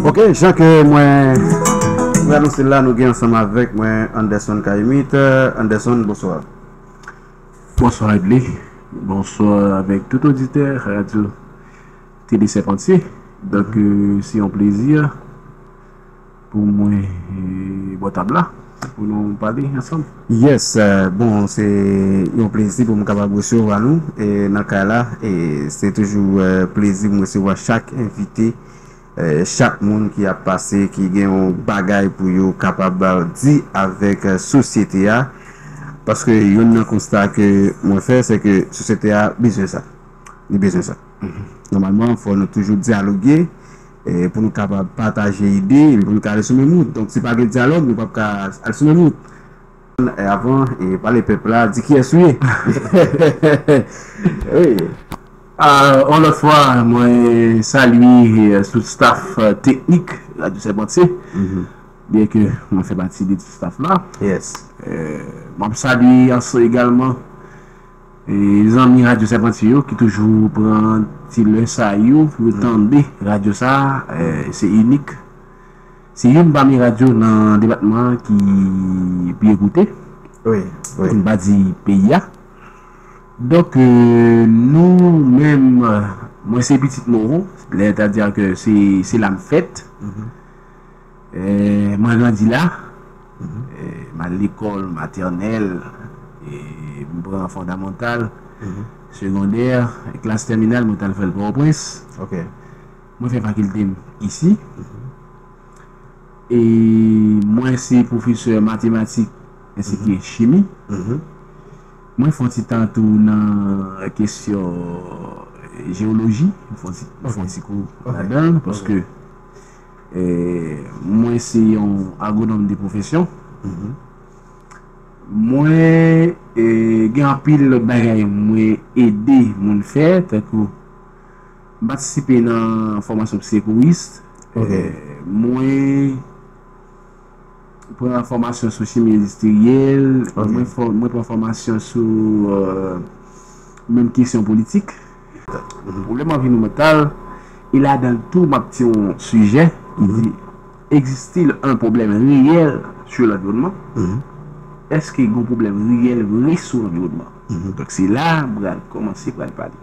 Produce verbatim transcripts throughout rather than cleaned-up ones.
Ok, jan ke mwen, mwen anonse la, nou gen ansanm avèk mwen Anderson Caïmite. Anderson, bonswa. Bonswa Edley. Bonswa avèk tout oditè radyo Tele Sèpantye. Donk, euh, se yon plezi pou mwen, euh, bò tab la, pou nou pale ansanm. Yes, euh, bon, se yon plezi pou m kapab resevwa nou, e nan kay la, e se toujou, euh, plezi pou m resevwa chak envite, euh, chak moun ki ap pase, ki gen yon bagay pou yo kapab, euh, di avèk, euh, sosyete a. Paske youn nan konsta ke mwen fè, se ke sosyete a bezwen sa. Li bezwen sa. Nòmalman, fò nou toujou dyaloge, e pou nou kapab pataje ide, epi pou nou ka ale sou menm wout. Donk, si pa gen dyalòg, nou p ap ka al sou menm wout. E avan, e pale pèp la, di kiyès ou ye. Wi. Ah, yon lòt fwa, mwen salye, eh, tout staff, eh, teknik Radyo Sèpantye. Byen ke mwen fè pati de ti staff la. Yes. Eh, m ap salye ansanm egalman, eh, zanmi Radyo Sèpantye yo ki toujou pran ti lè sa yo pou yo tande radyo sa, eh, se inik. Se youn pami radyo nan depatman an ki pi ekoute. Wi, wi. Pou n pa di peyi a. Donk, eh, nou menm, eh, mwen se pitit Moron, sètadi ke se, se la m fèt. Eh, mwen grandi la. Eh, m al lekòl matènèl, eh, m pran fondamantal, segondè, klas tèminal, mwen t al fè l Pòtoprens. Ok. Mwen fè fakilte m isi. E mwen se pwofesè matematik ensi ke chimi. Mwen fè yon ti tan tou nan kesyon jewoloji, mwen fè yon ti, mwen fè yon ti kou ladan l, paske, eh, mwen se yon agwonòm de pwofesyon. Mwen, eh, gen anpil lòt bagay mwen ede moun fè, tankou m patisipe nan fòmasyon pou sekouris. Ok. Eh, mwen pran fòmasyon sou chimi endistriyèl, ok, mwen fò-, mwen pran fòmasyon sou, eh, menm kesyon politik. Pwoblèm anviwònmantal, e ladan l tou, m ap di yon sijè ki di, existe-t-il un problème réel sur l'environnement? Èske gen yon pwoblèm reyèl vre sou lanviwònman? Donk, se la m pral kòmanse pral pale.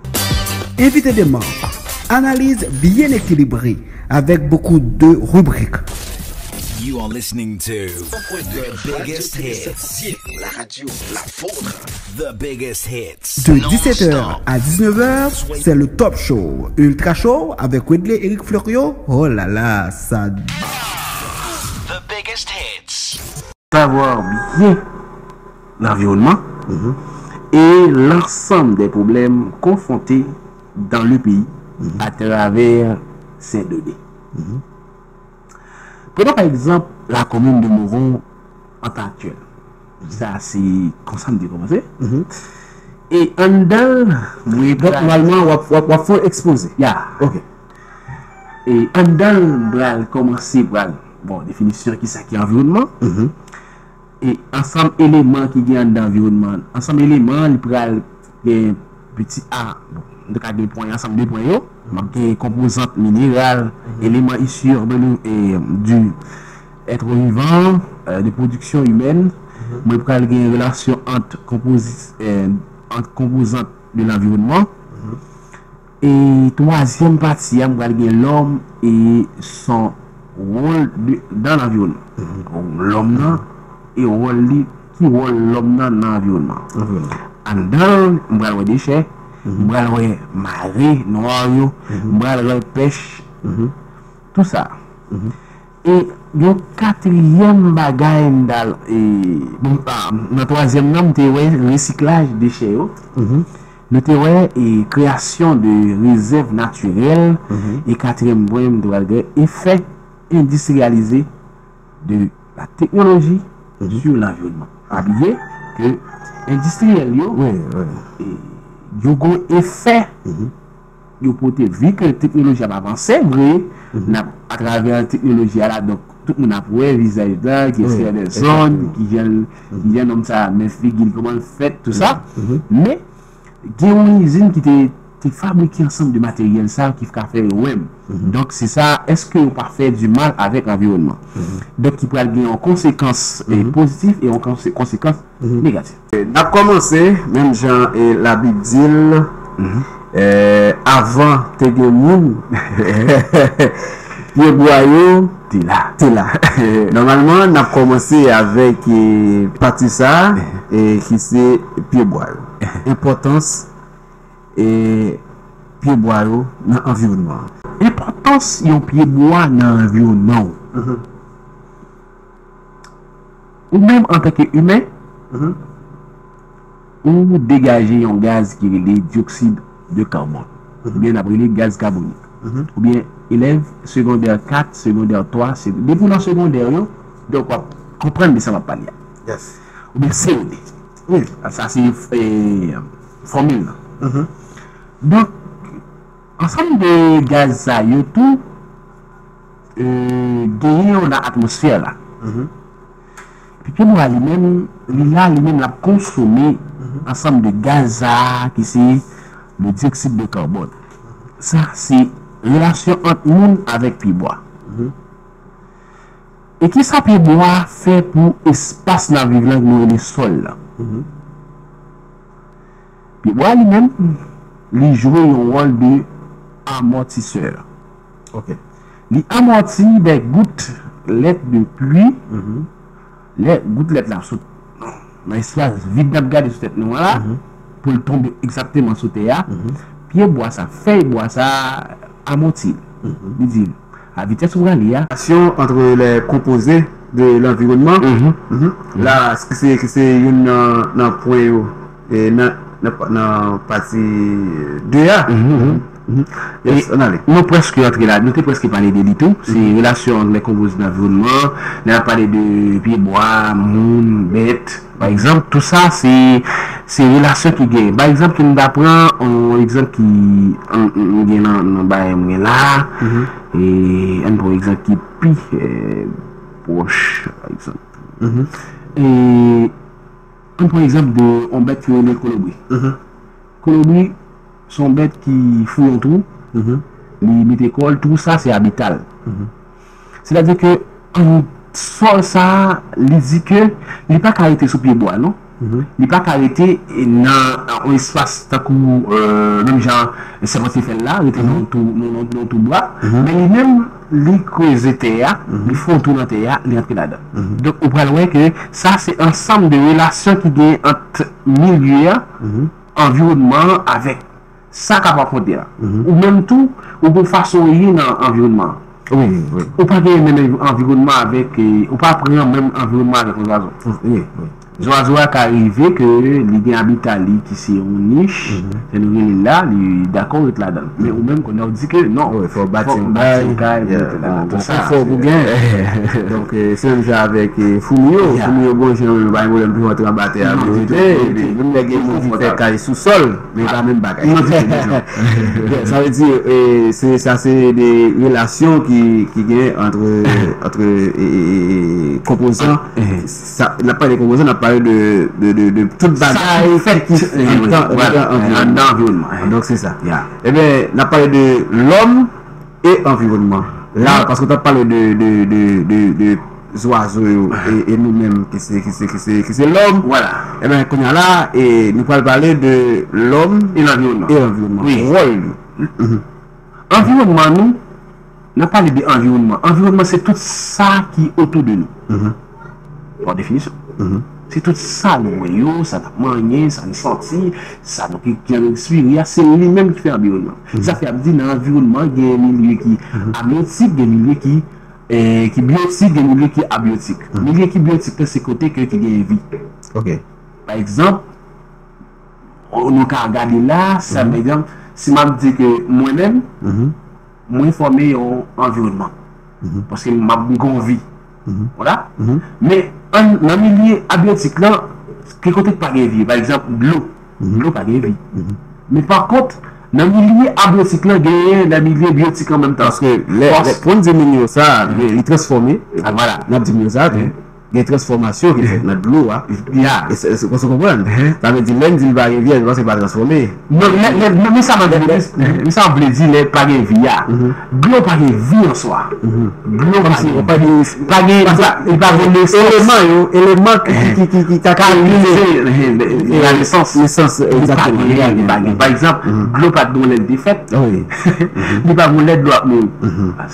Invité de marque, analyse bien équilibrée avec beaucoup de rubriques. You are listening to The Biggest Hits. La radio, la vôtre. The Biggest Hits. De dix-sept heures à dix-neuf heures, c'est le Top Show, Ultra Show avec Wedley Eric Fleuriot. Oh là là, ça. The Biggest Hits. Savoir bien l'environnement et l'ensemble des problèmes confrontés dans le pays à travers ces données. Prenons par exemple la commune de Moron an tan aktyèl. Sa se konsa m te kòmanse. E anndan l, mwen... Donk, pral nòmalman, w ap, w ap, w ap fè yon ekspoze. Ya. Ok. E anndan l, m pral kòmanse, pral, bon, definisyon kisa ki anviwònman. E ansanm eleman ki gen anndan anviwònman an. Ansanm eleman an, li pral gen piti a, bon, nou ka gen pwen, ansanm de pwen yo. M ap gen konpozant mineral, eleman isi urbain, e, du être vivant, euh, de production humaine. Mwen pral gen relasyon ant konpozi-, eh, ant konpozant de lanviwònman. E twazyèm pati a, m pral gen lòm e son wòl de, dan lanviwònman. Lòm nan e wòl li, ki wòl lòm nan nan anviwònman. Anndan l, m pral wè dechè, m pral wè mare nwa yo, m pral wè pèch, tou sa. E yon katriyèm bagay m t al, e, bon, a, nan twazyèm nan, m te wè resiklaj dechè yo. Nou te wè, e, kreyasyon de rezèv natirèl. E katriyèm pwen, m te pral gen efè endistriyalize de la technologie sur l'environnement. Pa bliye ke endistriyèl yo, e, yo gen efè yo pote, vi ke teknoloji ap avanse vre, n ap, atravè teknoloji a la, donk, tout moun ap wè vizaj la, ki ekstè de zòn, ki jan, ki jan nonm sa, men figi l, kòman l fèt, tou sa. Men, gen yon izin ki te ki fabrike ansanm de materyèl sa yo ki ka fè yo menm. Donk, se sa, èske yo pa fè di mal avèk anviwònman? Donk, ki pral gen yon konsekans eh, pozitif e yon konse- konsekans negatif. N ap kòmanse, menm jan eh, Labib di l, eh, avan te gen moun, pyebwa yo te la. Te la. Nòmalman, n ap kòmanse avèk eh, pati sa a, eh, ki se pyebwa yo. Enpòtans eh, pyebwa yo nan anviwònman an. Enpòtans yon pyebwa nan anviwònman w. Ou menm antanke imen, ou degaje yon gaz ki rele dyoksid de karbòn, oubyen n ap rele gaz kabonik, oubyen elèv segondè kat, segondè twa, se- depi w nan segondè yo, donk w ap konprann de sa m ap pale a. Oubyen C O D. Wi. Sa se eh, fòmil lan. Donk, ansanm de gaz sa yo tou eh, genyen yo nan atmosfè la. Epi pyebwa li menm, li la, li menm l ap konsome ansanm de gaz sa a ki se le dyoksid de karbòn. Sa se relasyon ant moun avèk pyebwa. E kisa pyebwa fè pou espas n ap viv lan ki nou rele sòl lan? Pyebwa li menm, li jwe yon wòl de amortisseur. Li amorti des gouttelettes de pluie, lè goutlèt la sot nan espas vid n ap gade sou tèt nou an la, pou l tonbe egzakteman sou tè a, pyebwa sa, fèy bwa sa amorti l. Li di, a vitès ou prale a, Relation entre les composés de l'environnement. La, ki se, ki se youn nan, nan pwen yo, e nan, nan, nan pati de a. Yes, ann ale. Nou prèske antre la, nou te prèske pale de li tou. Se relasyon ant lè konpoze de lanviwònman. Lè n ap pale de pyebwa, moun, bèt, pa egzanp, tou sa se, se relasyon ki genyen. Pa egzanp, ke nou ta pran yon egzanp ki, m, m, m gen nan, nan bagay mwen la. E, ann pran yon egzanp ki pi eh, pwòch, pa egzanp. E, ann pran egzanp de yon bèt ki rele kolobri. Kolobri, se yon bèt ki fouye yon twou, li mete kò l, twou sa se abita l. Sètadi ke an, sòl sa a, li di ke li pa ka rete sou pyebwa, non. Li pa ka rete nan yon espas tankou, eh, menm jan sèpant te fè l la, rete nan yon twou, nan, nan, nan yon twou bwa. Men li menm, li kreze tè a, li fè yon twou nan tè a, li antre ladan. Donk, ou pral wè ke sa se ansanm de relasyon ki gen ant milye a, anviwònman an avèk sa k ap rakonte a. Ou menm tou, ou gon fason ou ye nan anviwònman an. Wi, wi. Ou pa gen menm anviwònman avèk, eh, ou pa pran menm anviwònman avèk yon zwazo. Wi, wi. Zwazo a ka rive ke li gen abita li ki se yon nich, se nou rele l la, li dakò ret ladan l. Men ou menm, kounye a w di ke non. Wi, fò w bati yon kay, fò w bati yon kay, etsetera. Tou sa, se pou gen. Donk, eh, se menm jan avèk, eh, foumi yo. Foumi yo gon jan yo pa gen pwoblèm pou yo antre anba tè a, pou yo rete. Menm lè gen moun ki fè kay sou sòl, men e pa menm bagay. Non, ditou, ditou. Sa vle di, eh, se, sa se de relasyon ki, ki gen ant, ant, eh, eh, eh, konpozan. Sa, n ap pale de konpozan, n ap pale de, de, de, de tout bagay ki fèt, eh, anndan, anndan anviwònman. Donk, se sa. Ebyen, n ap pale de lòm e anviwònman. La, paske w t ap pale de, de, de, de, de zwazo yo e, e nou menm ki se, ki se, ki se, ki se lòm. Ebyen, kounye a la, e nou pral pale de lòm e lanviwònman. E lanviwònman. Wi. Wòl yo. Anviwònman nou, n ap pale de anviwònman. Anviwònman, se tout sa ki otou de nou. Pa definisyon. Se tout sa nou wè yo, sa n ap manyen, sa n santi, sa nou ki, ki nan espri a, se li menm ki fè anviwònman. Sa fè ap di nan anviwònman, gen milye ki abyotik, gen milye ki, eh, ki byotik, gen milye ki abyotik. Milye ki byotik la, se kote ke ki gen vi. Pa egzanp, nou ka gade la, sa, pa egzanp, si m ap di ke mwen menm, mwen fòme yon anviwònman. Paske m ap gen yon vi. Vwala. Men, an, nan milye abyotik lan, ki kote k pa gen vi? Pa egzanp, dlo. Dlo pa gen vi. Men pa kont, nan milye abyotik lan, genyen nan milye byotik an menm tan. Paske lè, lè, pou n di moun yo sa, li, li transfòme. Vwala. N ap di moun yo sa tou. gen transfòmasyon ki fèt nan dlo a. Ya. E se, se, se konprann? Sa vle di, lè n di l pa gen vi a, se paske l pa transfòme. Non, men, men, men, men sa m ap di, men, men sa m vle di, lè pa gen vi a. Dlo pa gen vi an swa. Dlo pa gen vi. Pa gen, li pa, li pa gen nesans. Eleman yo, eleman ki, ki, ki, ki, ki karakterize la nesans. Nesans, egzakteman. Li pa gen, li pa gen. Pa egzanp, dlo pa t gen lè l te fèt. Li pa gen lè dlo ap mouri.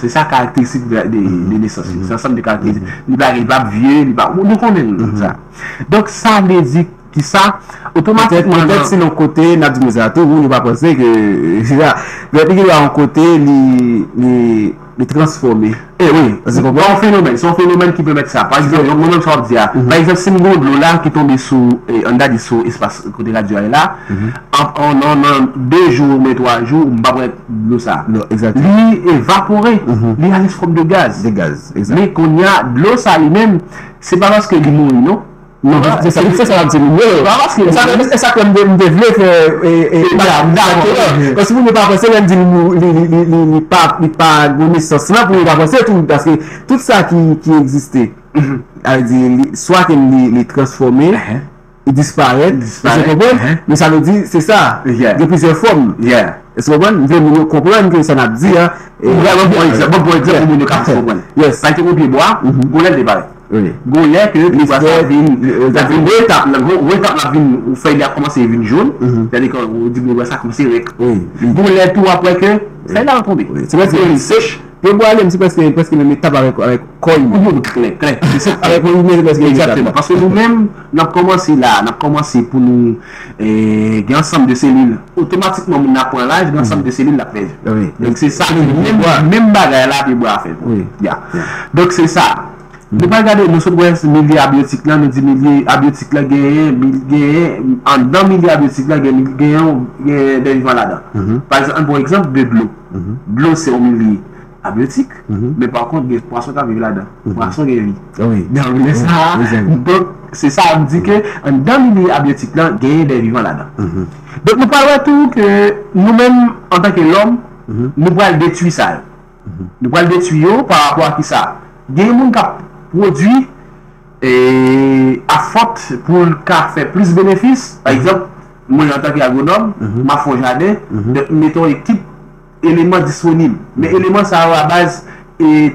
Se sa karakteristik de, de, de nesans. Se ansanm de karakteristik. Li pa, li p ap vye, li pa, nou konnen sa. Donk, sa vle di ki sa, otomatikman. Petèt, petèt se yon kote, n ap di nou sa tou, moun yo pa panse ke, se sa, petèt li gen yon kote, li, li, li transfòme. E wi, se yon fenomèn, se yon fenomèn ki pèmèt sa. Pa egzanp, mwen menm sa w ap di a. Pa egzanp, si m gen yon dlo la ki tonbe sou, e, ann ta di sou espas kote radyo a ye la, an, an, nan, nan de jou oubyen twa jou, m p ap wè dlo sa. Li evapore, li ale sou fòm de gaz. De gaz, egzak. Men kounye a, dlo sa li menm, se pa paske li mouri, non. Non, se sa, se sa m ap di nou. Se pa paske li mouri. E sa k fè m te, m te vle fè, e, e, dakò. Paske moun yo pa panse lè m di li, li, li, li, li, li pa, li pa gen nesans lan, pou yo pa panse tou, paske tout sa ki, ki egziste, sa vle di, li, swa ke li, li transfòme, li disparèt, ou konprann? Men sa vle di, se sa. Gen plizyè fòm. Èske w konprann? M vle moun yo konprann ke sa n ap di a. Mwen, mwen, mwen, mwen, mwen, mwen, moun yo ka konprann. Yes. Sa te yon pye bwa, gon lè l te parèt. Gon lè ke pye bwa sa vin, l ap vin yon etap, l ap, yon etap l ap vin, fèy li ap kòmanse vin jòn, sètadi ke ou di pye bwa sa kòmanse rèk. Gon lè tou apre ke fèy la tonbe. Se prèske sèch. Pye bwa li menm, se prèske, prèske menm etap avèk, avèk kò imen. Klè, klè. Avèk kò imen, se prèske menm etap. Egzakteman. Paske nou menm, n ap kòmanse la, n ap kòmanse pou nou, e, gen ansanm de selil. Otomatikman, moun nan ap pran laj, gen ansanm de selil l ap pèdi. Donk, se sa, menm, menm bagay la, pye bwa a fè tou. Ya. Donk, se sa. Nou pral gade, nou sot wè milye abyotik la, nou di milye abyotik la genyen, mil-, genyen, anndan milye abyotik la, gen, genyen, genyen dè vivan ladan. Pa egzanp, ann pran egzanp de dlo. Dlo se yon milye abyotik, men pa kont, gen pwason k ap viv ladan. Pwason gen vi. Donk, lè sa, donk, se sa m di ke anndan milye abyotik la, genyen dè vivan ladan. Donk, nou pral wè tou ke nou menm, antanke lòm, nou pral detwi sa yo. Nou pral detwi yo pa rapò a kisa? Gen moun k ap pwodui, e, a fòt pou l ka fè plis benefis. Pa egzanp, mwen, antanke agwonòm, m ap fè yon jaden, donk, m mete yon ekip eleman disponib. Men eleman sa yo a baz, e,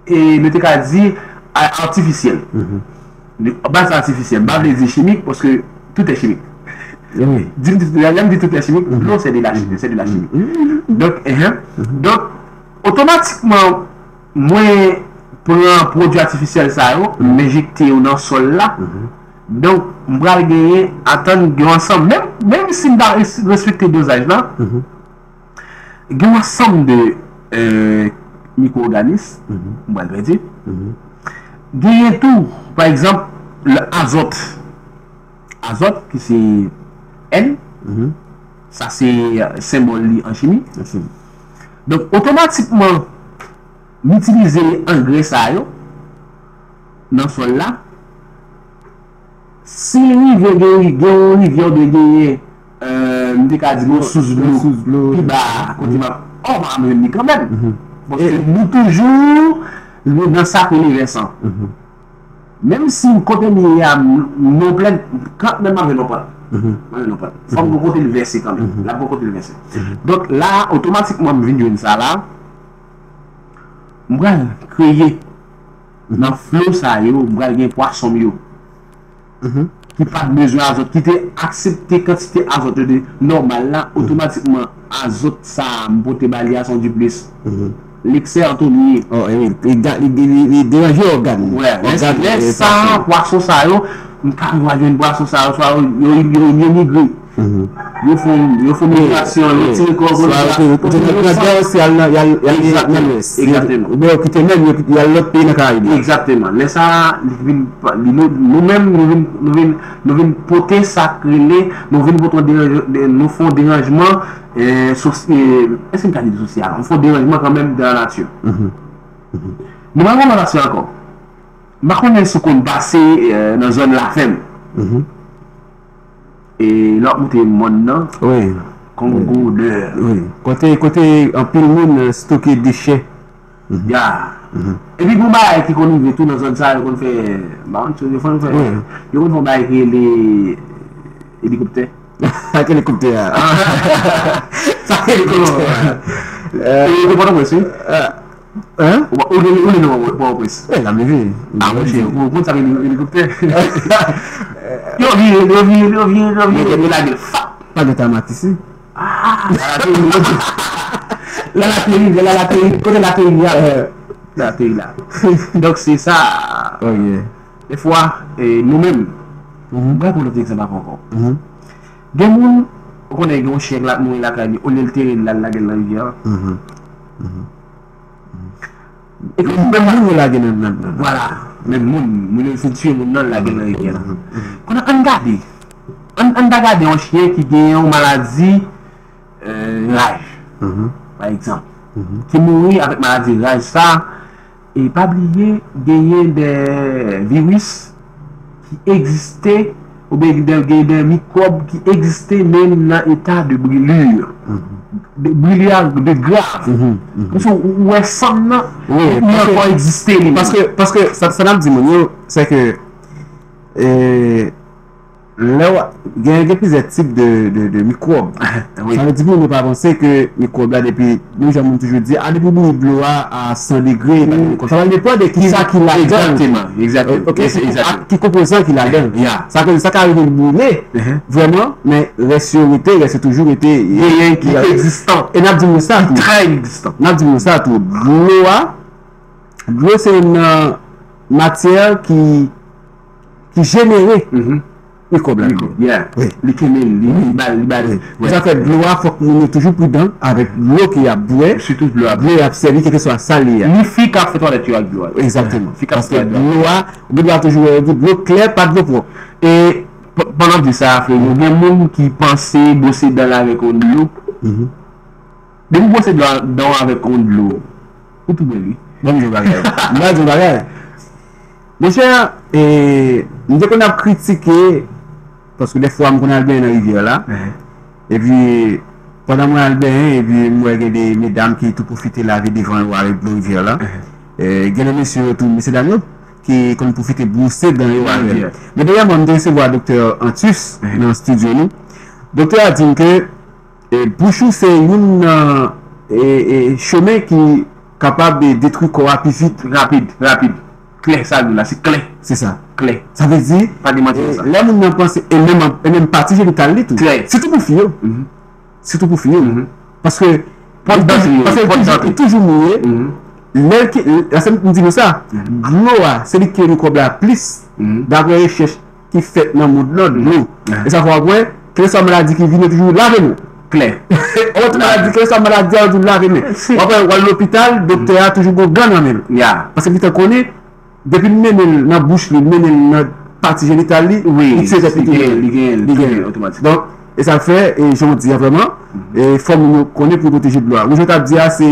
e, nou te ka di, a, atifisyèl. Baz atifisyèl. M pa vle di chimik, paske tout est chimique. Di m tout, lè m di tout est chimique, dlo se de la chimie, se de la chimie. Donk, enhen. Donk, otomatikman, mwen pran pwodui atifisyèl sa yo, m enjekte yo nan sòl la. Donk, m pral genyen, atann gen yon ansanm, menm, menm si m ta res-, respekte dozaj la, gen yon ansanm de, e, mikwo-òganis, m pral pèdi. Genyen tou, pa egzanp, le azòt. Azòt, ki se N, sa se, e, senbòl li an chimi. Donk, otomatikman, m itilize angrè sa yo nan sòl la. Si rivyè gen, gen yon rivyè oubyen genyen, e, m te ka di yon sous dlo pi ba a, kote m ap, o, m ap jwenn li kanmenm. Paske nou toujou, nou nan sa k rele vèsan. Menm si kote m ye a, m, m nan yon plèn, kanmenm m ap jwenn yon pant. M ap jwenn yon pant. Fò m gon kote l vèse kanmenm. L ap gon kote l vèse. Donk la, otomatikman, m vin jwenn sa la. M pral kreye nan flo sa yo, m pral gen pwason m yo. Ki pa t bezwen azòt, ki te aksepte kantite azòt yo de nòmal la, otomatikman azòt sa a m pote ba li a se yon diplis. Leksè an tou li ye. Oh, e wi, li, li, li, li deranje ògàn. Wè, lè, lè sa, pwason sa yo, m ka rive jwenn pwason sa yo, swa yo, yo, yo, yo migre. Yo fè, yo fè migrasyon, yo tire kò yo. Swa yo te, yo te nan grandans, y al nan, y al, y al nan lwès. Egzakteman. Oubyen yo kite menm, yo kite, y al lòt peyi nan Karayib la. Egzakteman. Lè sa a, li vin, li, nou, nou menm, nou vin, nou vin, nou vin pote sa k rele, nou vin pote yon deranj-, de, nou fè yon deranjman, e, sos-, e, èske m ka di sosyal? Nou fè yon deranjman kanmenm de la nati. Nou pa konn nan lwès ankò. M pa konnen si w konn pase, e, nan zòn Lafèm. E lè w ap monte mòn nan, Kongo Nò. Wi. Kote, kote anpil moun, e, stoke dechè. Ya. Epi gon bagay ki konn rive tou nan zòn sa, yo konn fè, ba, yo konn fè, yo konn fè yon bagay ki rele elikoptè. Ak elikoptè a. Sa elikoptè a. Ou te Pòtoprens, wi? Hein? Ou te nan Pòtoprens? Wi, la m leve. Ah, monchè, ou konn sa ki elikoptè? Yo vire, yo vire, yo vire, yo vire, yo lage l. Fap! Pa gen tamak isi. Ah, la l ateri, lè l ateri, lè l ateri, kote l ateri a? L ateri la. Donk, se sa. Ok. Defwa, eh, nou menm, mwen pran lòt egzanp ankò. Gen moun, ou konnen gen yon chen k ap mouri lakay li, olye l tere l, l al lage l nan rivyè a. E kòm menm moun yo lage nan, nan, nan. Vwala, menm moun, moun yo fin tiye moun nan, lage l nan rivyè a. Konnen, ann gade. Ann, ann ta gade yon chen ki gen yon maladi, eh, raj, pa egzanp, ki mouri avèk maladi raj sa, e pa bliye, genyen de viris ki egziste, oubyen gen de, gen de mikwòb ki egziste menm nan eta de brilure. De brilure de grav. Paske ou, ou wè sann nan, wi, li ankò egziste li menm. Paske, paske sa, sa n ap di moun yo, se ke, eh, lè w, gen, gen plizyè tip de, de, de mikwòb. Wi. Sa vle di pou moun yo pa panse ke mikwòb la depi, menm jan moun toujou di, a, depi w bouyi dlo a a san degre, e pa de mikwòb. Sa va depann de kisa ki ladan l. Egzakteman, egzakteman. Ok, se, ak ki konpozan ki ladan l. Sa vle di sa ka rive l boule, vrèman, men rès yo rete, rès yo toujou rete. Genyen ki egzistan. E n ap di nou sa tou. Ki trè egzistan. N ap di nou sa tou. Dlo a, dlo se youn nan matyè ki, ki jenere mikwòb la. Mikwòb, yeah. Wi. Li kenbe l, li, li ba l, li ba l. Wi. Sa fè dlo a, fòk moun yo toujou pridan avèk dlo ke y ap bwè, sitou dlo a, dlo y ap sèvi, kèlkeswa sa li ye a. Ni fi k ap fè twalèt yo ak dlo a. Egzakteman. Fi k ap fè twalèt yo ak dlo a. Paske dlo a, ou gen dwa toujou wè yo di dlo klè, pa dlo pwòp. E p-, pandan w di sa, Frero, gen moun ki panse bwose dan l avèk yon dlo. Depi w bwose dan w avèk yon dlo, ou tou bwè l, wi. Ban m di w bagay. M pral di w bagay. Monchè, e, m te konn ap kritike, paske dèfwa m konn al benyen nan rivyè la. Epi, pandan mwen al benyen, epi m wè gen de medam ki tou pwofite lave devan yo avèk dlo rivyè la. E, gen de mesye yo tou, mesye dam yo, ki konn pwofite bwose dan yo avè l. Men dènyèman, m te resevwa Doktè Antus nan estidyo nou. Doktè a di m ke E, bouch ou se youn nan, e, e, chemen ki kapab, e, detwi kò a pi vit. Rapid, rapid. Klè, sa l di la, se klè. Se sa. Klè. Sa vle di, pa gen manti nan sa. E, lè moun nan panse, e menm, e menm pati jenital li tou. Klè. Sitou pou fi yo. Sitou pou fi yo. Paske, pòt dantri yo, paske pòt dantri. Li toujou mouye. Lè ki, la se m di nou sa, dlo a, se li ki mikwòb la plis, daprè rechèch ki fèt nan mond lan, dlo. E sa fè w ap wè, kèlkeswa maladi ki vini, yo toujou lave men w. Klè. Lòt maladi, kèlkeswa maladi a, yo toujou lave men. W ap wè, w al lopital, doktè a toujou gon gan nan men l. Paske li te konnen, depi l mennen l nan bouch li, l mennen l nan pati jenital li, li tiye tèt li tou. Li genyen l, li genyen l otomatik. Donk, e sa fè, e jan w di a vrèman, e fò moun yo konnen pou yo pwoteje dlo a. Wi, jan w t ap di a, se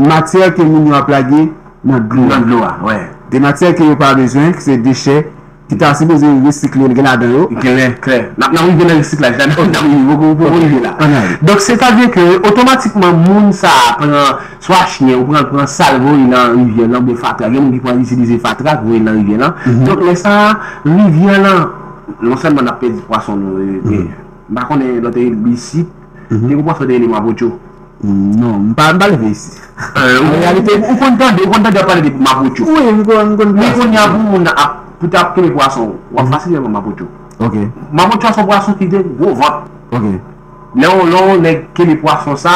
matyè ke moun yo ap lage nan dlo a. Nan dlo a, wè. De matyè ke yo pa bezwen, ki se dechè, ki ta sipoze resikle, gen ladan yo. Klè, klè. N ap, n ap rive nan resiklaj la, n ap rive, poko, poko rive la. Ann ale. Donk, sètadi ke otomatikman, moun sa a pran, swa chen, ou pran, pran sa l voye nan rivyè lan, oubyen fatra. Gen moun ki pran itilize fatra, voye nan rivyè lan. Donk, lè sa a, rivyè lan, non sèlman n ap pèdi pwason nou, e, men, m pa konnen lòt isit, gen yon pwason te rele mapotcho. Non, m pa, m pa leve isi. An reyalite, ou, ou konn tande, ou konn tande yo pale de mapotcho. Wi, m konn, m konn. Men kounye a pou moun nan ap, pou ta ap kenbe pwason, w ap fasilman mapotcho. Ok. Mapotcho a se yon pwason ki gen gwo vant. Ok. Lè yon, lè yon nèg kenbe pwason sa,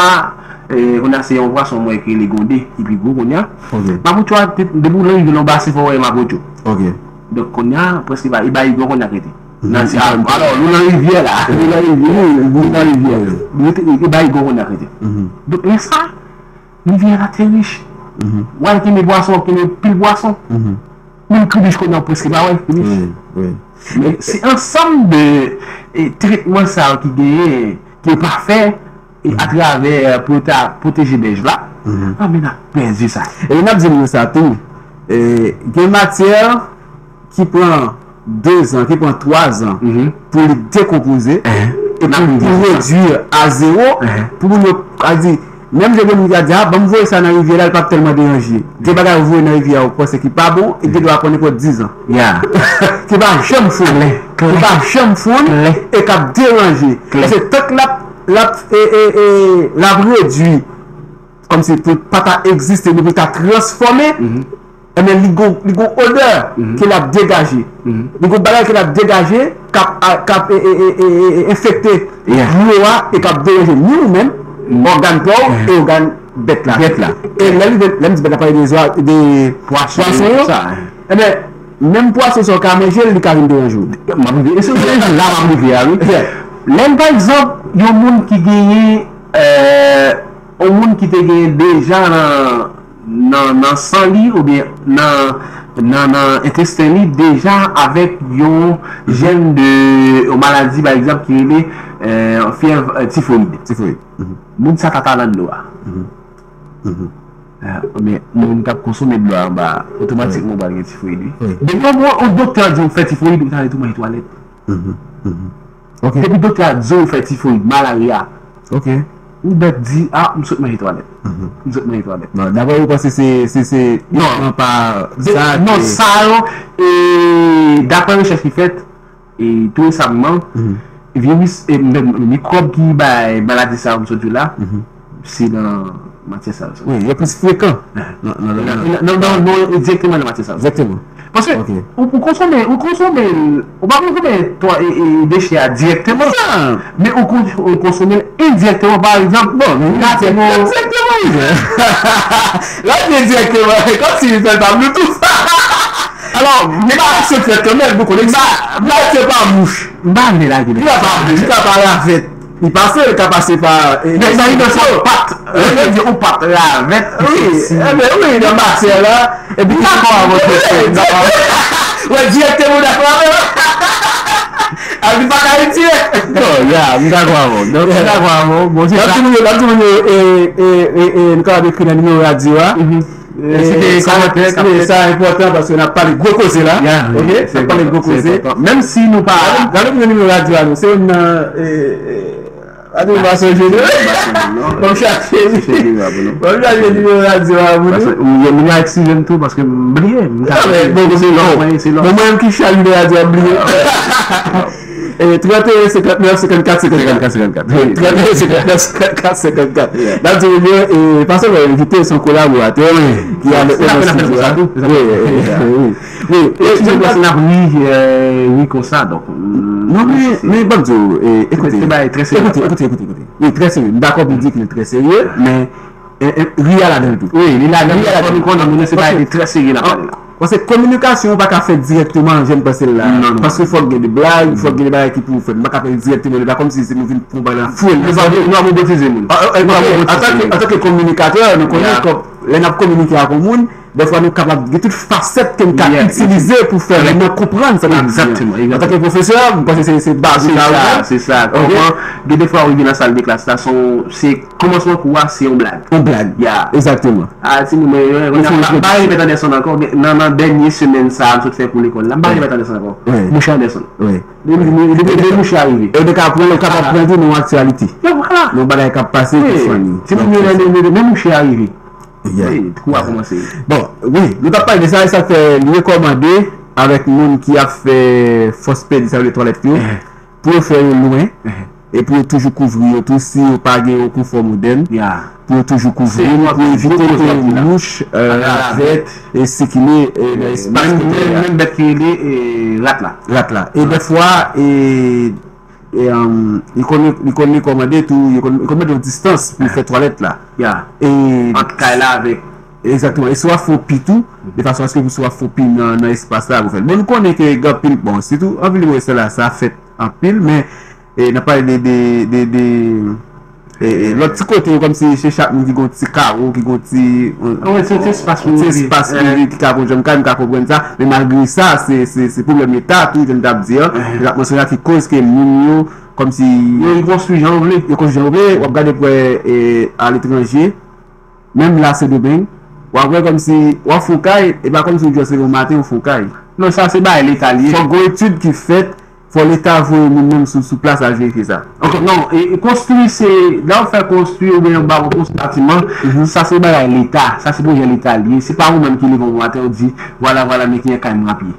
e, kounye a se yon pwason mwen ki rele gonde, ki pi gwo kounye a. Ok. Mapotcho a, te, depi w rive nan yon basen, fò w wè mapotcho. Ok. Donk, kounye a, prèske ba, e ba igon kounye a k rete. Nan, se, a, alò, nou nan rivyè la. Nou nan rivyè, nou nan rivyè. Nou te, e ba igon kounye a k rete. Donk, lè sa, rivyè la te rich. W al kenbe pwason, w ap kenbe pil pwason. Menm kribich kounye a, w prèske pa wè kribich. Wi, wi. Men se ansanm de, e, tretman sa yo ki genyen, ki yo pa fè, e, atravè, e, pou yo ta pwoteje bèj la, anben n ap pèdi sa. E n ap di nou sa tou, e, gen matyè ki pran dezan, ki pran twazan pou li dekonpoze, e pou li redwi a zewo, pou moun yo ka di, Menm jan gen moun ki ap di, a, ban m voye sa nan rivyè la, li p ap tèlman deranje. Gen bagay ou voye nan rivyè a, ou panse ki pa bon, e gen dwa pran nenpòt diz an. Ki pa janm fonn. Ki pa janm fonn, e k ap deranje. Paske tank l ap, l ap, e, e, e, l ap redui, kòmsi pou l pa ta egziste, men pou l ta transfòme, enben, li gon, li gon odè ke l ap degaje. Li gon bagay ke l ap degaje k ap, a, k ap, e, e, e, e, e, e, enfekte dlo a e k ap deranje ni ou menm, ògàn pa w e ògàn bèt la. E lè li, lè m di bèt la, pale de zwa, de pwason yo. Enben, menm pwason sa w ka manje l, li ka vin deranje w. M ap rive. E se la m ap rive a, wi. Lè, pa egzanp, yon moun ki genyen, e, yon moun ki te genyen deja nan, nan, nan san li oubyen nan, nan, nan entesten li deja avèk yon jèn de yon maladi, pa egzanp, ki rele, e, fyèv, e, tifoyid. Tifoyid. Moun sa ta nan dlo a. E, men moun k ap konsome dlo a anba a, otomatikman ou pral gen tifoyid, wi. Depi yon, yon doktè di w fè tifoyid, ou ta rete ou manje twalèt. Depi doktè a di w fè tifoyid, malarya, ou mèt di, a, m sot manje twalèt. M sot manje twalèt. Bon, daprè ou panse se, se, se, non, pa sa, non, sa yo, e, daprè rechèch ki fèt, e, tou resamman, viris, e, m, mikwòb ki bay maladi sa yo m sot di w la, se nan matyè sa yo. Wi, yo plis frekan nan, nan, nan, nan, direkteman nan matyè sa yo. Egzakteman. Paske ou, ou konsome, ou konsome, ou pa konsome twa, e, e, dechè a direkteman, men ou kon-, ou konsome l endirekteman. Pa egzanp, bon, men ou ka di direkteman, wi. Lè w di direkteman, e kòmsi li fè l pa Bluetooth. Alò, m pa sot fèt kanmenm, pou konnen sa, m pa se pa mouch. M pa vle lage li. Li pa pa mouch, li pa pa ravèt. Li pase, li ka pase pa, e, men sa, li nan sa pat. Lè yo di ou pat ravèt, wi, enben wi, nan matyè la. Epi m dakò avè w, wi, m dakò avè w. Wè, direkteman w dakò avè l. A, li pa ka retire. Non, ya, m dakò avè w. Donk, m dakò avè w. Bon, se sa. N ap di moun yo, n ap di moun yo, e, e, e, e, nou kapab ekri nan nimewo radyo a. E, sa, sa enpòtan paske n ap pale gwo koze la. Ok? N ap pale gwo koze. Menm si nou pa. Gade, gade pou nimewo radyo a nou. Se youn nan, e, e, radyo pa sonje nou. Ban m chache. Ban m chache nimewo radyo a pou nou. Moun yo eskize m tou paske m bliye. Bon, se lò. Bon, mwen menm ki chache nimewo radyo a, m bliye. E, trannteyen senkantnèf senkannkat senkannkat. Trannteyen senkantnèf senkannkat senkannkat. N ap di moun yo, e, pa sèlman envite, se yon kolaboratè ki avèk nou nan estidyo a. Wi, wi, wi. Wi, e, se pou sa n ap ri, e, ri konsa, donk. Non, men, men, ban m di w, e, ekoute, ekoute, ekoute, ekoute. Wi, trè serye. M dakò pou di ke l trè serye, men e, e, ri a ladan l tou. Wi, li ladan l tou. Fò nou konnen, moun yo, se bagay ki trè serye n ap pale la. Paske kominikasyon ou pa ka fè dirèkteman jan n panse l la. Non, non. Paske fòk gen de blag, fòk gen de bagay ki pou fèt. M pa ka fè l dirèkteman, li pa kòmsi se nou vin pran bagay la fou. Nou pa, nou pa robotize moun. Antanke, antanke kominikatè, nou konnen kòm lè n ap kominike ak yon moun, dèfwa nou kapab gen tout fasèt ke n ka itilize pou fè moun nan konprann sa n ap di an. Egzakteman, egzakteman. Antanke pwofesè, m panse se, se baz ou ka ouvè. Se sa, se sa. Kòman, gen dèfwa ou rive nan sal de klas la, se yon, se kòmansman kou a, se yon blag. Yon blag. Ya. Egzakteman. A, timoun, mwen, mwen, mwen, m pa, m pa remèt Anderson ankò, men nan, nan dènye semèn sa a, m sot fè kou lekòl la, m pa remèt Anderson ankò. Mouche Anderson. Li, li, li, li mouche a rive. E ou te ka pran, ou kapab pran tou nan aktyalite. E vwala. Nan bagay k ap pase ki funny. Timoun yo, men, men, men mouche a rive. Wi, kou a kòmanse. Bon, wi, nou t ap pale de sa, e sa k fè li rekòmande avèk moun ki ap fè fòs pèdi, sa yo rele twalèt yo, pou yo fè yo lwen, e pou yo toujou kouvri yo tou, si yo pa gen yon konfò modèn, pou yo toujou kouvri yo, pou evite ke mouch, e, ravèt, e sikile, e, nan espas kote a. Menm, menm bèt ki rele, e, rat la. Rat la. E dèfwa, e, e, um, li konn, li konn rekòmande tou, li konn, li konn mete yon distans pou fè twalèt la. E ant kay la avèk. Egzakteman. E si w ap fè yon pi tou, de fason aske pou si w ap fè yon pi nan, nan espas la, pou fè l. Bon, nou konnen ke gen anpil, bon, sitou an vil Lewòs la, sa fèt anpil, men, e, n ap pale de, de, de, de, e, e, lòt ti kote yo, kòmsi se chak moun ki gen yon ti kawo, ki gen yon ti, yon, yon ti espas prive ki ka gon jan m ka, m ka konprann sa, men malgre sa, se, se, se pwoblèm leta tou, jan m t ap di an, jan m t ap mansyone a, ki koz ke moun yo, kòmsi yo konstwi jan yo vle. Yo konstwi jan yo vle, w ap gade pou wè, e, aletranje, menm la Sendomeng, w ap wè kòmsi w ap fè yon kay, e pa kòmsi w just leve yon maten, w fè yon kay. Non, sa se bagay leta li ye. Fòk gon etid ki fèt, Fò Leta voye moun menm sou, sou plas al verifye sa. Ankò, non, e, e konstwi se, lè w fè konstwi oubyen yon ba-, yon konstwi batiman, sa se bagay Leta, sa se pwojè Leta li ye. Se pa ou menm ki leve yon maten ou di, vwala, vwala, men ki yon kay m ap ye.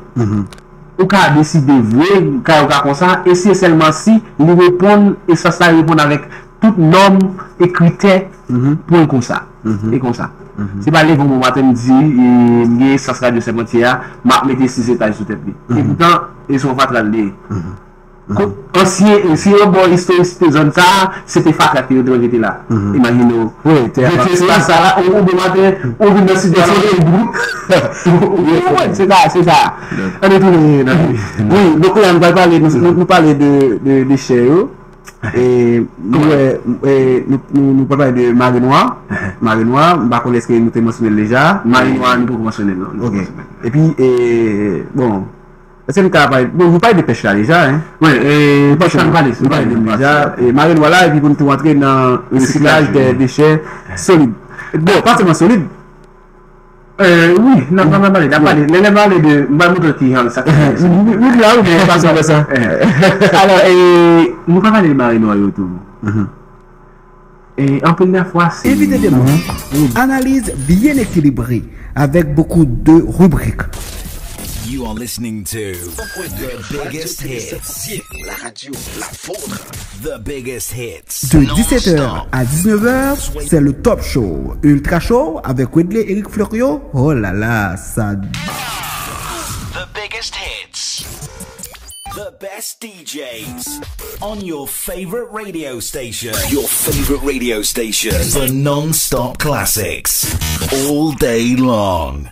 Ou ka deside vre, kay ou ka konsa, e si e sèlman si li reponn, espas la reponn avèk tout nòm e kritè pou l konsa. E konsa. Se pa leve yon bon maten m di, e, m gen espas Radyo Sèpantyè a, m ap mete sis etaj sou tèt li. E poutan, e se yon fatra l ye. Ko-, ansyen, se yon bò istorisite zòn sa a, se te fatra ke yo te manje te la. Imajine w. Wi, te gen ti espas sa la, ou, ou bon maten, ou vin nan sid la, ou, ou, ou, se sa, se sa. Ann retounen nan. Wi, donk la, nou pral pale, nou, nou, nou pale de, de, de dechè yo. E, nou, wè, e, nou, nou, nou pral pale de Mare Nwa. Mare Nwa, m pa konnen èske nou te mansyone l deja. Mare Nwa, nou poko mansyone l, non. Nou poko mansyone l. Epi, e, bon, èske nou ka pale, bon, nou pale de pèch la deja, hein? Wi, e, pèch la, nou pale, nou pale de pèch la. E, Mare Nwa la, epi pou nou tou antre nan resiklaj de dechè solid. Bon, pa sèlman solid. Euh, wi, n ap, n ap pale, n ap pale. Lè, lè pale de, m pral montre w ki jan sa. Wi, wi, la, wi, men pa sèlman sa. Alò, e, nou pral pale de Mare Nwa yo tou. E anpil de fwa, se Évidemment, une analyse bien équilibrée avec beaucoup de rubriques. You are listening to the biggest hits. La radio, la vôtre. The biggest hits. De dix-sept heures à dix-neuf heures, c'est le Top Show, Ultra Show avec Wedley Eric Florio. Oh là là, ça. The biggest hits. The best D Js on your favorite radio station. Your favorite radio station. The non-stop classics. All day long.